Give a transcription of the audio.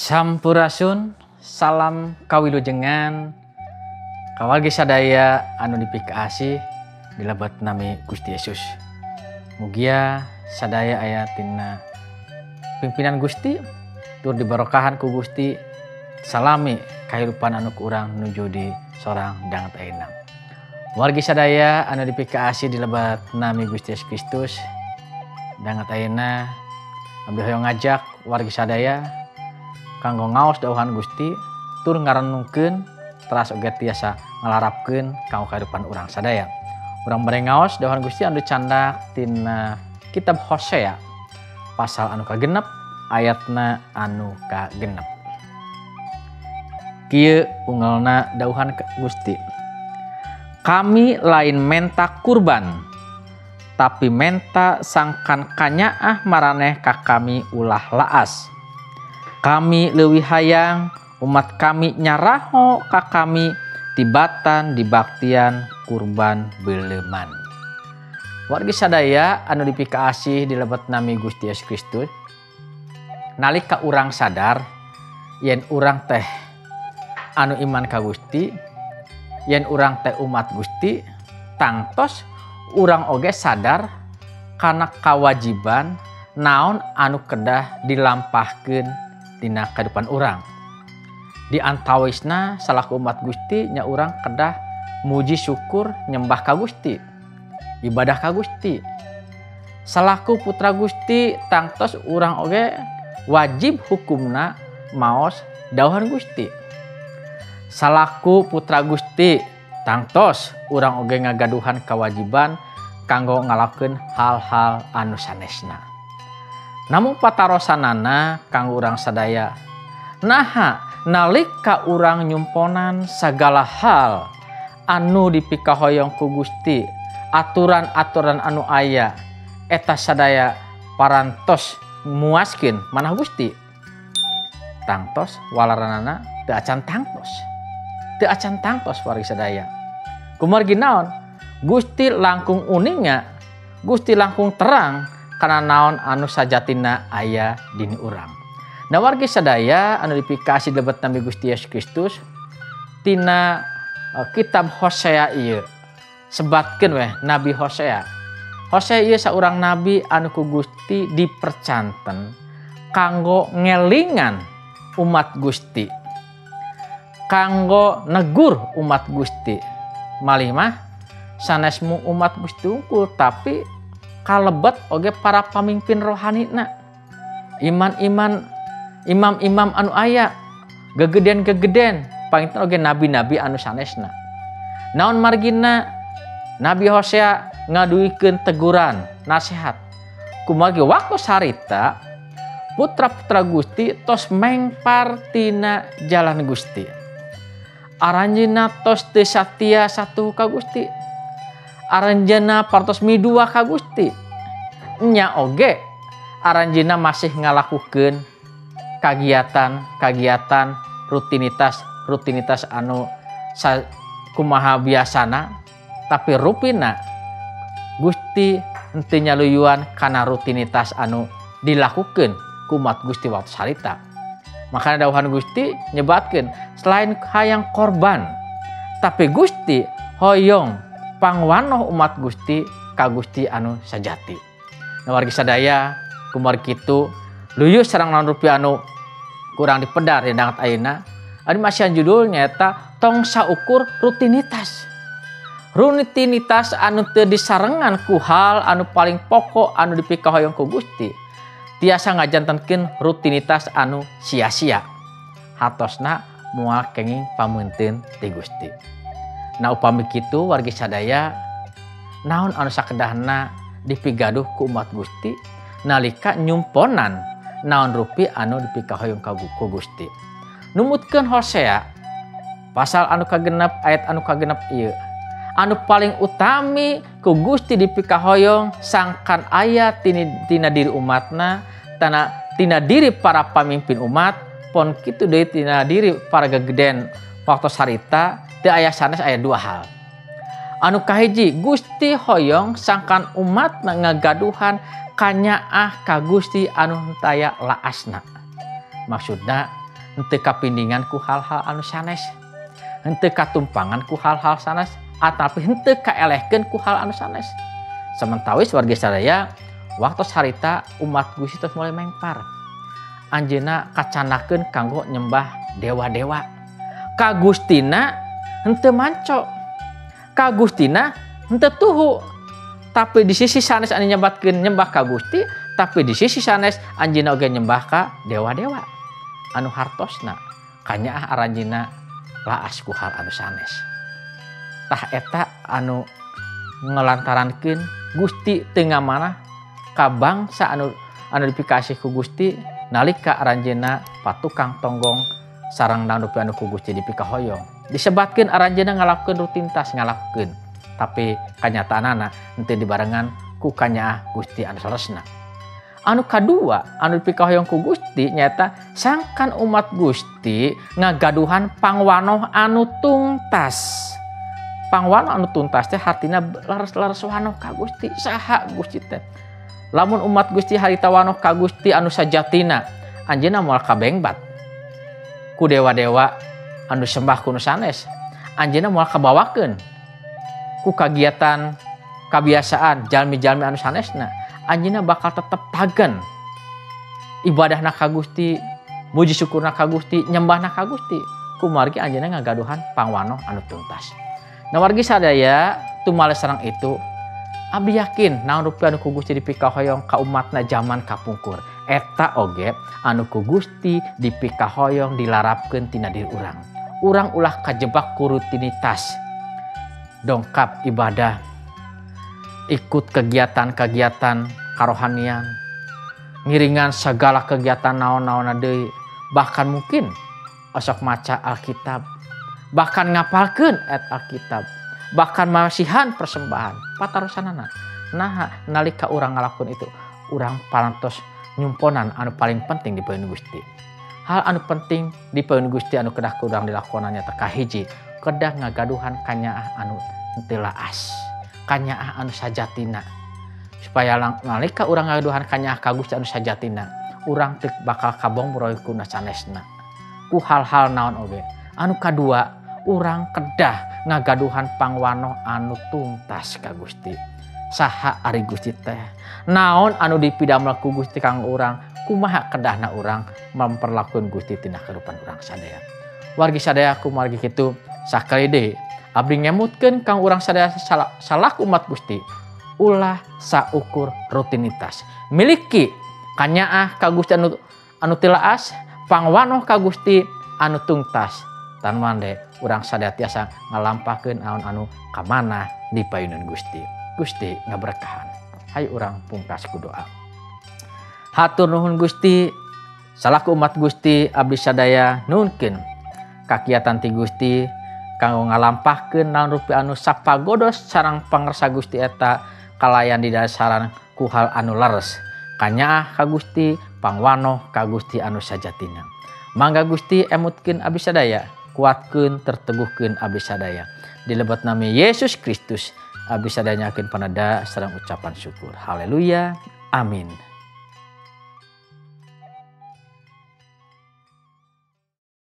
Sampurasun, salam kawilujengan kawargi sadaya anu dipikaasih dilebet nami Gusti Yesus. Mugia sadaya aya tina pimpinan Gusti tur dibarokahan ku Gusti salami kahirupan anu ku urang nuju di sorang danget ayeuna. Wargi sadaya anu dipikaasih dilebet nami Gusti Yesus Kristus danget ayeuna abdi hoyong ngajak wargi sadaya kanggo ngaos dawuhan Gusti tur ngarenungkeun teras oge tiasa ngalarapkeun kanggo kahirupan urang sadaya. Urang bade ngaos dawuhan Gusti anu dicandak tina kitab Hosea pasal anu kagenep ayatna anu kagenep. Kieu unggelna dawuhan Gusti. Kami lain menta kurban, tapi menta sangkan kanyaah maraneh ka kami ulah laas. Kami leuwih hayang umat kami nyaraho ka kami tibatan dibaktian kurban beuleman. Wargi sadaya anu dipikaasih dilebet nami Gusti Yesus Kristus, nalika urang sadar yen urang teh anu iman ka Gusti, yen urang teh umat Gusti, tangtos urang oge sadar kana kawajiban naon anu kedah dilampahkeun dina kehidupan urang. Di antawisna salaku umat Gusti nya urang kedah muji syukur nyembah ka Gusti, ibadah ka Gusti. Salaku putra Gusti tangtos urang oge wajib hukumna maos dawuhan Gusti. Salaku putra Gusti tangtos urang oge ngagaduhan kewajiban kanggo ngalakukeun hal-hal anu sanesna. Namun patarosanana kanggo urang sadaya, naha nalika urang nyumponan sagala hal anu dipikahoyong ku Gusti, aturan-aturan anu aya eta sadaya parantos muaskeun manah Gusti. Tangtos walaranana teu acan tangtos. Teu acan tangtos wargi sadaya. Kumargi naon? Gusti langkung uninga, Gusti langkung terang kana naon anu sajatina aya dini urang. Nah wargi sadaya anu dipikasih lebet nami Gusti Yesus Kristus tina kitab Hosea ieu. Sebatkeun weh Nabi Hosea. Hosea ieu saurang nabi anu ku Gusti dipercanten kanggo ngelingan umat Gusti, kanggo negur umat Gusti. Malih mah sanesmu umat Gusti unggul tapi kalebet oge para pamimpin rohanina, iman-iman, imam-imam anu aya, gegeden-gegeden, panginten oge nabi-nabi anu sanesna. Naon margina Nabi Hosea ngaduikeun teguran, nasihat. Kumargi waktu sarita putra-putra Gusti tos mengpar tina jalan Gusti. Aranjeunna tos teu satia satu ka Gusti. Aranjeunna partos midua ka Gusti. Nya oge aranjeunna masih ngalakukeun kagiatan-kagiatan rutinitas anu kumaha biasana, tapi rupina Gusti henteu nyaluyuan kana rutinitas anu dilakukeun ku umat Gusti waktu harita. Makanya dawuhan Gusti nyebatkeun selain hayang korban, tapi Gusti hoyong pangwanoh umat Gusti ka Gusti anu sajati. Nah wargi sadaya kumargi kitu luyu sareng naon rupi anu kurang dipedar di danget ayeuna. Anu masihan judulnya eta tong saukur rutinitas. Rutinitas anu teu disarengan ku hal anu paling pokok anu dipikahoyong ku Gusti tiasa ngajantenkeun rutinitas anu sia-sia. Hatosna moal kenging pameunteun ti Gusti. Nah upami kitu wargi sadaya naon anu sakedahna dipigaduh ku umat Gusti nalika nyumponan naon rupi anu dipikahoyong ku Gusti. Numutkeun Hosea pasal anu kagenep ayat anu kagenep ieu, anu paling utami ku Gusti dipikahoyong sangkan aya tina diri umatna, tina diri para pamimpin umat, pon kitu deui tina diri para gegeden waktu harita teu aya sanes aya dua hal. Anu kahiji Gusti hoyong sangkan umat ngagaduhan kanyaah ka Gusti anu taya laasna. Maksudna Henteu kapindingan ku hal-hal anu sanes, henteu katumpangan ku hal-hal sanes, atapi henteu kaelehkeun ku hal anu sanes. Samentawis wargi sadaya waktu harita umat Gusti tos mulai mengpar. Anjeunna kacanakeun kanggo nyembah dewa-dewa. Ka Gustina henteu manco. Ka Gustina henteu tuhu. Tapi di sisi sanes anu nyebatkeun nyembah ka Gusti, tapi di sisi sanes anjeunna oge nyembah ka dewa-dewa. Anu hartosna kanyaah aranjeunna laas ku hal anu sanes. Tah eta anu ngelantarankeun Gusti teu ngamanah ka bangsa anu dipikasih ku Gusti nalika aranjeunna patukang tonggong sareng naon anu ku Gusti dipikahoyong. Disebatkeun aranjeunna ngalakukeun rutinitas ngalakukeun, tapi kanyataanana henteu dibarengan ku kanyaah Gusti anu saleresna. Anu kadua anu dipikahoyong ku Gusti nyaeta sangkan umat Gusti ngagaduhan pangwanoh anu tungtas. Pangwanoh anu tuntas teh hartina leres-leres wanoh ka Gusti. Saha Gusti teh? Lamun umat Gusti harita wanoh ka Gusti anu sajatina, anjeunna moal kabengbat ku dewa-dewa anu sembah ku nu sanes. Anjeunna moal kabawakeun ku kagiatan kabiasaan jalmi-jalmi anu sanesna. Anjeunna bakal tetep tagen ibadahna ka Gusti, muji syukurna ka Gusti, nyembahna ka Gusti. Kumargi anjeunna ngagaduhan pangwanoh anu tuntas. Nah wargi sadaya tumale sareng itu abdi yakin naon rupi anu ku Gusti dipikahoyong ka umatna zaman kapungkur. Eta oge anu ku Gusti dipikahoyong dilarapkeun tina diri urang. Urang ulah kajebak ku rutinitas, dongkap ibadah, ikut kegiatan-kegiatan karohanian, ngiringan segala kegiatan naon-naon deui, bahkan mungkin osok maca Alkitab, bahkan ngapalkeun ayat Alkitab, bahkan masihan persembahan patarosanana. Nah nalika urang ngalakukeun itu, urang parantos nyumponan anu paling penting di payun Gusti. Hal anu penting di payun Gusti anu kedah ku urang dilakonannya teh kahiji, kedah ngagaduhan kanyaah anu teu laas, kanyaah anu sajatina. Supaya nalika urang ngagaduhan kanyaah ka Gusti anu sajatina, urang teu bakal kabongbroy ku sanesna, ku hal-hal naon oge. Anu kadua, urang kedah ngagaduhan pangwanoh anu tungtas ka Gusti. Saha ari Gusti teh? Naon anu dipidamel ku Gusti kanggo urang? Kumaha kedahna urang memperlakukan Gusti tina kehidupan urang sadaya? Wargi sadaya kumargi kitu sakali deui abdi ngemutkeun kang urang sadaya salaku umat Gusti, ulah saukur rutinitas. Miliki kanyaah ka Gusti anu tilaas, pangwanoh ka Gusti anu tungtas. Tan mande urang sadaya tiasa ngalampahkeun naon anu kamanah di payunan Gusti. Gusti ngaberkahan. Hayu urang pungkas ku doa. Hatur nuhun Gusti, salaku umat Gusti abdi sadaya nuhunkeun kakiatan ti Gusti kanggo ngalampahkeun naon rupi anu sapagodos sareng pangersa Gusti eta kalayan didasaran ku hal anu leres. Kanyaah ka Gusti, pangwanoh ka Gusti anu sajatina. Mangga Gusti emutkeun abdi sadaya, kuatkeun terteguhkeun abdi sadaya. Di lebet nami Yesus Kristus abdi sadaya nyakeun panada sareng ucapan syukur. Haleluya. Amin.